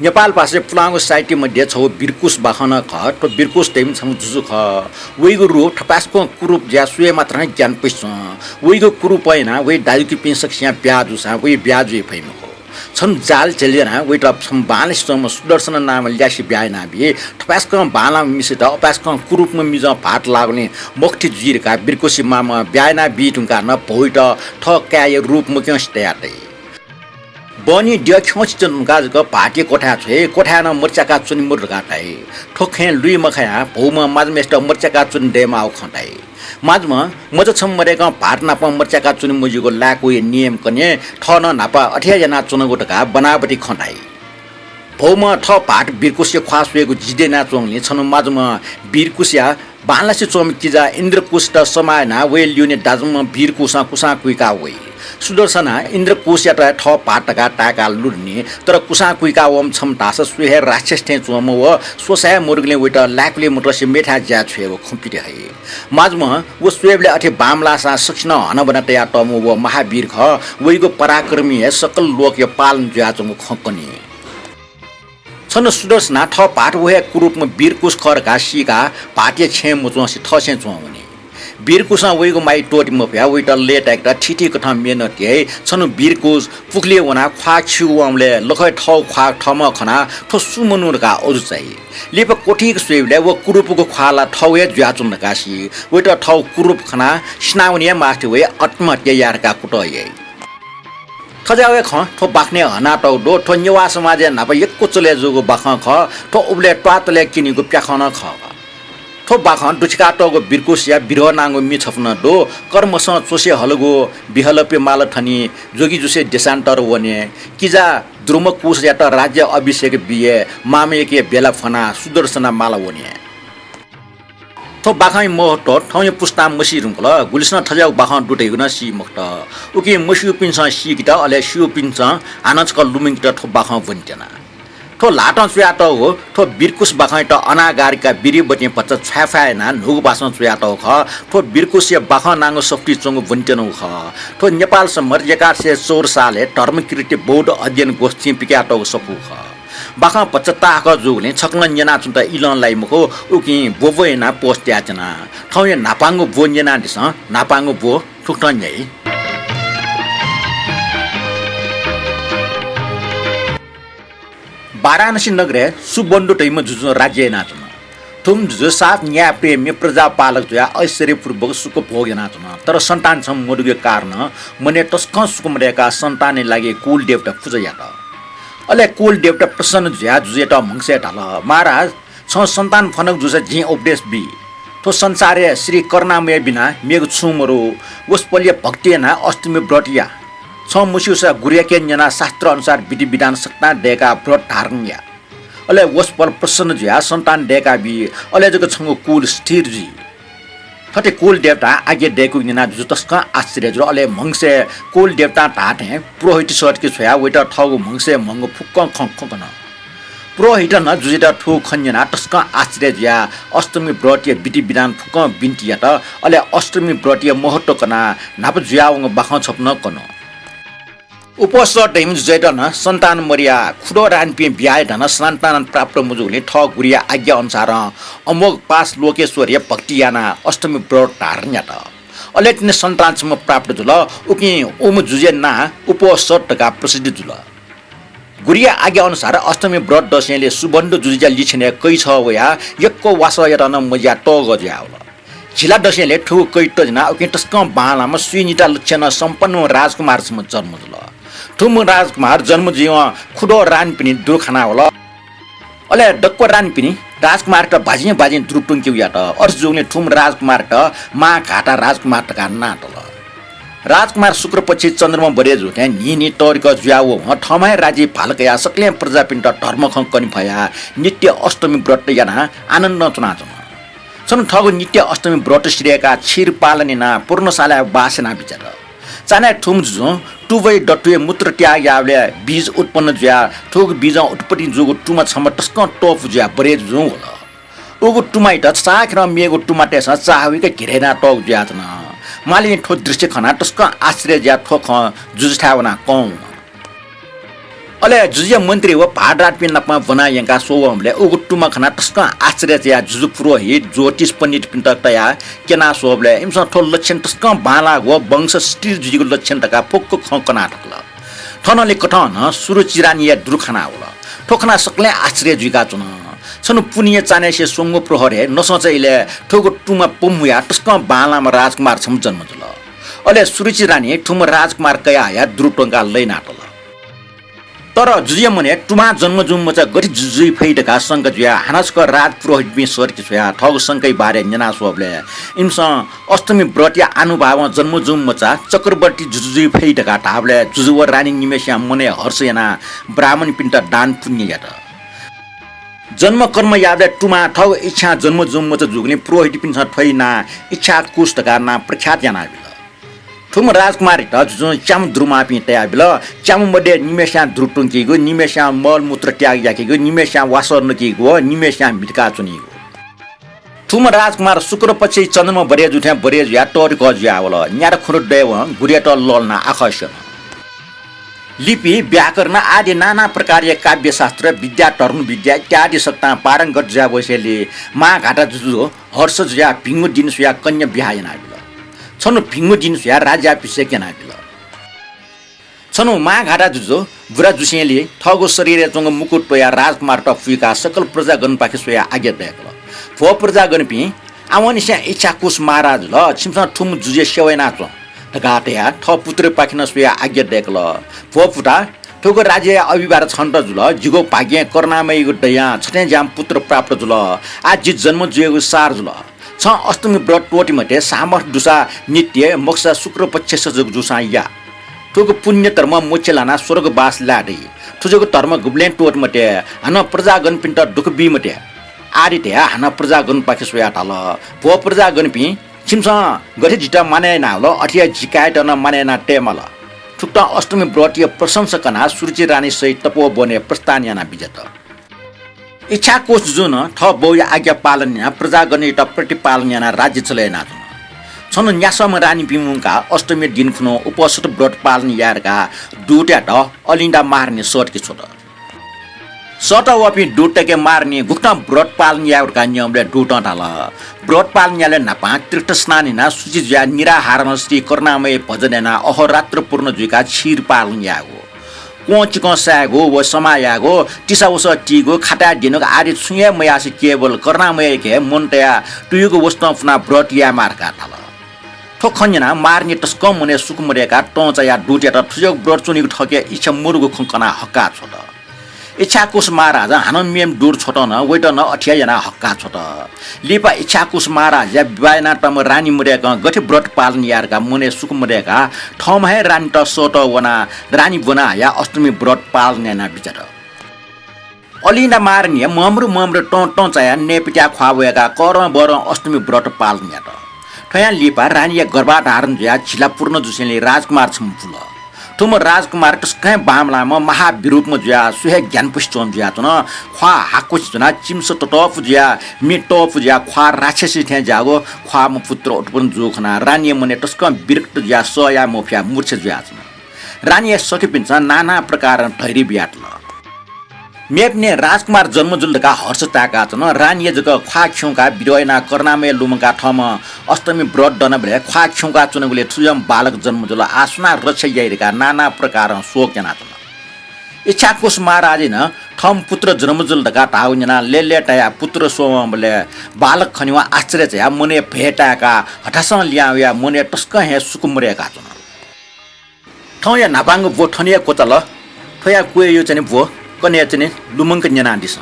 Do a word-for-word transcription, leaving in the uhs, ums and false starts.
नेपाल भाषाय् पुलांगु साहित्य मध्ये छगू बिरकुस बाखं नं खः। थ्व बिरकुस धइम्ह छम्ह जुजु खः। वइगु रूप थपाय्सकं कुरूप जुयाः स्वये मात्रं ग्यानापुसे च्वं। वइगु कुरूपं यानाः वइ दाजुकिपिं सकसियां ब्याहा जूसां वइ ब्याहा जुइ फइ मखु। छन्हु जाल झेल यानाः वइत छम्ह बांलासे च्वंम्ह सुदर्शन नामं ल्यासे ब्याहा यानाबी। थपाय्सकं बांलाम्ह मिसेत अपाय्सकं कुरूपम्ह मिजं भाःत लाःगुलिं मखुथि जुइ धकाः बिरकुसया मामं ब्याहा यानाबी धुंकाः नं भौयात थः काय्‌या रूप मक्यंसे तयातइ। बहनी द्यः ख्यंसे च्वने धुंकाः जक भाःतया क्वथाय् छ्वइ, क्वथाय् नं मचाय्‌का च्वने मदु धकाः धाइ। थ्व खँय् लुइ मखयाः भौम्हं माजम्हेसित मचाय्‌का च्वने दयेमाःगु खँ धाइ। माजम्हं मचा छम्ह मदय्‌कं भाःत नाप मचाय्‌का च्वने मज्यूगु लाय्‌कूया नियम कन्हय् थः नं न्हापा अथे हे यानाच्वनागु धकाः बनावटी खँ धाइ। भौम्हं थः भाःत बिरकुसया ख्वाः स्वयेगु जिद्द यानाच्वंगुलिं छन्हु माजम्हं बिरकुसया बांलासे च्वंम्ह किजा इन्द्रकुसयात समाः यानाः वया ल्यूने दाजुम्ह बिरकुसं कुसां कुइका वइ। सुदर्शनं इन्द्रकुसयात हे थः भाःत धकाः ताय्‌काः लुधुनी, तर कुसां कुइका वःम्ह छम्ह धाःसा स्वये हे राक्षस थें च्वंम्ह व स्वसाय् मदुगुलिं वइत लाय्‌कुलिइ मतसे मेथाय् ज्याय् छ्वयेगु खँ पित हइ। माजम्हं व स्वयेबलय् अथे बांमलाःसां सकसिनं हनाबना तयातःम्ह व महावीर खः। वइगु पराक्रमं हे सकल लोकया पालन जुयाच्वंगु खँ कनी। छन्हु सुदर्शनं थः भाःत व हे कुरूपम्ह बिरकुस खः धकाः सीकाः भाःतया छेँय् मच्वंसे थःछेँय् च्वं वनी। बिरकुसं वइगु माया त्वःते मफयाः वइत लय्‌ताय्‌केत थीथी कथं मेहनत याइ। छन्हु बिरकुस पुखुलिइ वनाः ख्वाः खिउ वंबलय् लखय् थःगु ख्वाः थःम्हं खनाः थ्व सु मनू धकाः अजू चाइ। लिपा क्वथीक स्वयेबलय् व कुरूपगु ख्वाः ला थःगु हे जुयाच्वन धकाः सी। वइत थःगु कुरूप खनाः सिनावने हे मास्ति वइ, आत्महत्या याये धकाः कुतः याइ। थज्याःगु हे खँ थ्व बाखनय् हनातःगु दु। थ्व नेवाः समाजय् न्हापा यक्व चले जूगु बाखं खः। थ्व उबलय् त्वाःतले क्यनीगु प्याखं नं खः। थ्व बाखं दुछिकातःगु बिरकुसया बिरह नांगु मि छपु नं दु। कर्मसं च्वसे हलगु बिहलपे माल थनी, जोगी जुसे देशान्तर वने, किजा द्रुमकुसयात राज्य अभिषेक बिये, मामय्‌के बेला फ्वनाः सुदर्शना माला वने। थ्व बाखंया महत्व थौंया पुस्तां मसी धुंकल, गुलिसं थज्याःगु बाखं दु धइगु नं सी मखुत। उकिं मस्यूपिन्सं सीकेत, अले स्यूपिन्सं हानं छकः लुमंकेत थ्व बाखं ब्वनेत्यना। थ्व ल्हातं च्वयातःगु थ्व बिरकुस बाखंयात अनागारिका बिरिबतिं भचा छ्वाय्‌फाय् यानाः न्हूगु भासं च्वयातःगु खः। थ्व बिरकुसया बाखं नांगु सफुतिइ च्वंगु ब्वनेत्यनागु खः। थ्व नेपाल संवत् एघार सय चौध सालय् धर्मकीर्ति बौद्ध अध्ययन गोष्ठीं पिकयातःगु सफू खः। बाखं भचा ताःहाकः जूगुलिं छकलं न्यनाच्वनेत इलं लाइ मखु, उकिं ब्वब्व यानाः post यायेत्यना। थौंया न्हापांगु ब्व न्यनादिसँ, न्हापांगु ब्व थुकथं न्ह्याइ। वाराणसी नगरय् सुबन्धु धइम्ह जुजुं राज्य यानाच्वन। थुम्ह जुजु साप न्याय प्रेमी प्रजापालक जुयाः ऐश्वर्यपूर्वक सुख भोग यानाच्वन। तर सन्तान छम्ह मदुगु कारणं मनय् तसकं सुख मदय्‌काः सन्तानया लागि कुलदेवता पुजा यात। अले कुलदेवता प्रसन्न जुयाः जुजुयात म्हगसय् धाल, "महाराज, छं सन्तान फ्वनागु जूसा जिं उपदेश बी। थ्व संसारय् श्री करुणामय बिना मेगु छुं मरु। वसपोलया भक्ति यानाः अष्टमी व्रत या। छं मस्यूसा गुरुयाके न्यनाः शास्त्र अनुसार विधिविधान सकतां दय्‌काः व्रत धारण या। अले वसपोल प्रसन्न जुयाः सन्तान दय्‌काबी, अले जक छंगु कुल स्थिर जुइ।" थथे कुलदेवतां आज्ञा दय्‌कूगु न्यनाः जुजु तसकं आश्चर्य जुल। अले म्हगसय् कुलदेवतां धाःथें पुरोहित सःतके छ्वयाः वइत थःगु म्हगसय् म्हंगु फुक्कं खँ खँ कन। पुरोहितं नं जुजुयात थुगु खँ न्यनाः तसकं आश्चर्य जुयाः अष्टमी व्रतया विधिविधान फुक्कं बिन्ति यात। अले अष्टमी व्रतया महत्व कनाः न्हापा जुयावंगु बाखं छपु नं कन। उपसर धइम्ह जुजुयात नं सन्तान मदयाः खुदँ रानीपिं बियाः हे धन सन्तान प्राप्त मजूगुलिं थः गुरुया आज्ञा अनुसारं अमोघपाश लोकेश्वरया भक्ति यानाः अष्टमी व्रत धारण यात। अले तिनि सन्तान छम्ह प्राप्त जुल। उकिं उम्ह जुजुया नां उपसर धकाः प्रसिद्ध जुल। गुरुया आज्ञा अनुसार अष्टमी व्रत दसेंलि सुबन्धु जुजुया लिछनय् कैछः वयाः यक्व वासः यात नं मजियाः तःगः जुयावल। झिला दसेंलि थुगु कैत ज्वनाः उकिं तसकं बांलाःम्ह स्वीनिता लक्षणं सम्पन्न राजकुमार छम्ह जन्म जुल। थुम्ह राजकुमार जन्म जुइवं खुदँ रानीपिनि दुरु खाना वल। अले दक्व रानीपिनि राजकुमारयात भाजिं भाजिं दुरु त्वंकेगु यात। अथे जूगुलिं थुम्ह राजकुमारयात महाघाता राजकुमार धकाः नां तल। राजकुमार शुक्लपक्षी चन्द्रमा बरे जूथें न्हिं न्हिं तःधिकः जुयावःवं थःम्हं हे राज्य भाला कयाः सकलें प्रजापिन्त धर्मखँ कने फयाः नित्य अष्टमी व्रत यानाः आनन्दं च्वनाच्वन। छन्हु थःगु नित्य अष्टमी व्रत सिधय्‌काः क्षीर पालन यानाः पर्णशालाय् बास यानाः बिज्यात। चान्हय् थुम्ह जुजुं तुबया दथुइ मूत्र त्याग याःबलय् बीज उत्पन्न जुयाः थुगु बीजं उत्पत्ति जूगु तुमा छम्ह तसकं तःपु जुयाः बरे जुजुं वल। उगु तुमायात चाःखेरं मेगु तुमातय्‌सं चाःहुइक घेरय् यानातःगु जुयाच्वन। मालिं थ्व दृश्य खनाः तसकं आश्चर्य जुयाः थ्व खँ जुजुथाय् वनाः कं वन। अले जुजुया मन्त्री व भाडापिं नाप ब्वना यंकाः स्वःवंबलय् उगु तुमा खनाः तसकं आश्चर्य जुयाः जुजु पुरोहित, ज्योतिष पण्डितपिन्त तयाः क्यना स्वःबलय् इमिसं थ्व लक्षण तसकं बांलाःगु व वंश स्थिर जुइगु लक्षण धकाः फुक्क खँ कना थकल। थनंलि कथं नं सुरुचि रानीया दुरु खना वल। थ्व खनाः सकलें आश्चर्य जुइका च्वन। छन्हु पुन्हिया चान्हय्‌सिया स्वंगू प्रहरय् नसंचा इलय् थुगु तुमा पम्हुयाः तसकं बांलाःम्ह राजकुमार छम्ह जन्म जुल। अले सुरुचि रानी थुम्ह राजकुमार कयाः हयाः दुरु त्वंकाः लय् नातल। तर जुजुया मनय् तुमां जन्म जूम्ह मचा गथे जुजु जुइ फइ धकाः शंका जुयाः हानं छकः राजपुरोहितपिं सःतके छ्वयाः थःगु शंकाया बारे न्यना स्वःबलय् इमिसं अष्टमी व्रतया आनुभावं जन्म जूम्ह मचा चक्रवर्ती जुजु जुइ फइ धकाः धाःबलय् जुजु व रानी निम्हय्‌सिनं मनय् हर्ष यानाः ब्राह्मणपिन्त दान पुण्य यात। जन्म कर्म याःबलय् तुमां थःगु इच्छां जन्म जूम्ह मचा जूगुलिं पुरोहितपिन्सं थ्वया नां इच्छाकुश धकाः नां प्रख्यात यानाबिल। थुम्ह राजकुमारयात जुजुं च्याम्ह दुरुमाःपिं तयाबिल। च्याम्ह मध्ये निम्हय्‌सिनं दुरु त्वंकीगु, निम्हय्‌सिनं मलमूत्र त्याग याकीगु, निम्हय्‌सिनं वासः नकीगु व निम्हय्‌सिनं म्हितका च्वनीगु। थुम्ह राजकुमार शुक्ल पक्षय् चन्द्रमा बढे जू थें बढे जुयाः तःधिकः जुयावल। न्यादँ खुन्हु दयेवं गुरुयात लःल्हानाः आखः स्यन। लिपि, व्याकरण आदि नाना प्रकारया काव्यशास्त्र, विद्या, धर्मविद्या इत्यादि सकतां पारंगत जुयावसेंलि मांघाटा जुजु हर्ष जुयाः भिंगु दिं स्वयाः कन्या बिहा यानाबिल। छन्हु भिंगु दिं स्वयाः राज्याभिषेक यानाबिल। छन्हु मांघाटा जुजु बुरा जुसेंलि थःगु शरीरय् च्वंगु मुकुट त्वयाः राजकुमारत पुइकाः सकल प्रजागणपाखे स्वयाः आज्ञा दय्‌कल। भो प्रजागणपिं, आवंनिसें इच्छाकुश महाराज जुल, छिमिसं थुम्ह जुजुया सेवा यानाच्वँ धकाः धयाः थः पुत्रपाखेनं स्वयाः आज्ञा दय्‌कल। भो पुता, थुगु राज्यया अधिभार छन्त जुल। जिगु भाग्यं करुणामययागु दयां छथें ज्याःम्ह पुत्र प्राप्त जुल। आः जि जन्म जुइगु सार जुल। छं अष्टमी व्रत त्वःते मते, सामर्थ्य दुसा नित्य, मखुसा शुक्ल पक्षस जक जूसां या। थुगु पुण्य धर्म मोक्ष लानाः स्वर्गवास लाये दइ। थुजक धर्म गुबलें त्वःते मते, हानं प्रजागणपिन्त दुःख बी मते। आदि धयाः हानं प्रजागणपाखे स्वयाः धाल, भो प्रजागणपिं, छिमिसं गथे जितः मानय् यानावल, अथे हे जि काय्‌यात नं मानय् याना तयेमाल। थुकथं अष्टमी व्रतया प्रशंसा कनाः सुरुचि रानी सहित तपोवनय् प्रस्थान यानाबिज्यात। इच्छाकुश जुजुं नं थः बौया आज्ञा पालन यानाः प्रजागणयात प्रतिपालन यानाः राज्य चले यानाच्वन। छन्हु न्यासःम्ह रानीपिं मुंकाः अष्टमी दिं खुन्हु उपसत व्रत पालन याये धकाः दूतयात अलिन्दा महारानी सःतके छ्वत। सःतः वःपिं दूततय्‌के महारानीं गुकथं व्रत पालन यायेगु धकाः न्यंबलय् दूतं धाल, व्रत पालन यायेबलय् न्हापां तीर्थस्नान यानाः शुचि जुयाः निराहारं श्री करुणामय भजन यानाः अहोरात्र पूर्ण जुइकाः क्षीर पालन यायेगु, क्वं चिकं सायेगु व समाः यायेगु, तिसा वसः तीगु, खाताय् द्यनेगु आदि छुं हे मयासें केवल करुणामययाके हे मन तयाः तुयुगु वसतं पुनाः व्रत यायेमाः धकाः धाल। थ्व खँ न्यनाः महारानी तसकं मनय् सुख मदय्‌काः तं चायाः दूतयात थुजक व्रत च्वनीगु थःके इच्छा मदुगु खँ कनाः हक्काः छ्वत। इच्छाकुश महाराजं हानं मेम्ह दूत छ्वतं नं वयात नं अथे हे यानाः हक्काः छ्वत। लिपा इच्छाकुश महाराजया विवाह यानातःम्ह रानी मदय्‌कं गथे व्रत पालन याये धकाः मनय् सुख मदय्‌काः थःम्हं हे रानीत सःतः वनाः रानी ब्वना हयाः अष्टमी व्रत पालन यानाबिज्यात। अलिन्दा महारानीया म्हमरु म्हमरु तं तं चायाः नयेपित्याः ख्वाः वय्‌काः करं बरं अष्टमी व्रत पालन यात। थ्वयां लिपा रानीया गर्भाधारण जुयाः झिला पूर्ण जुसेंलि राजकुमार छम्ह पुल। थुम्ह राजकुमार तसकं हे बांमलाःम्ह महाविरूपम्ह जुयाः सु हे ग्यानापुसे च्वंम्ह जुयाच्वन। ख्वाः हाकुसे च्वनाः चिमिस ततःपु जुयाः मि तःपु जुयाः ख्वाः राक्षसी थें ज्याःगु ख्वाःम्ह पुत्र उत्पन्न जूगु खनाः रानीया मनय् तसकं विरक्त जुयाः सह याये मफयाः मूर्छा जुयाच्वन। रानीया सखीपिन्सं नाना प्रकारं धैर्य बियातल। मेपिन्सं राजकुमार जन्म जुल धकाः हर्ष ताय्‌काच्वन। रानीया जक ख्वाः खिउँकाः विद्रोह यानाः करुणामय लुमंकाः थःम्हं अष्टमी व्रत दनाबलय् ख्वाः खिउँकाः च्वनागुलिं थुज्याःम्ह बालक जन्म जुल, आः सुनां रक्षा याइ धकाः नाना प्रकारं शोक यानाच्वन। इच्छाकुश महाराजं नं थःम्हं पुत्र जन्म जुल धकाः धाःगु न्यनाः लय्‌लय् तायाः पुत्र स्वःवंबलय् बालक खनेवं आश्चर्य झायाः मनय् भय ताय्‌काः हथासं लिहां वयाः मनय् तसकं हे सुख मदय्‌काच्वन। थौंया न्हापांगु ब्व थन हे क्वचाल। थ्वया क्वय् यःच्वने ब्व, कन्हय् च्वने, लुमंक न्यनादिसँ।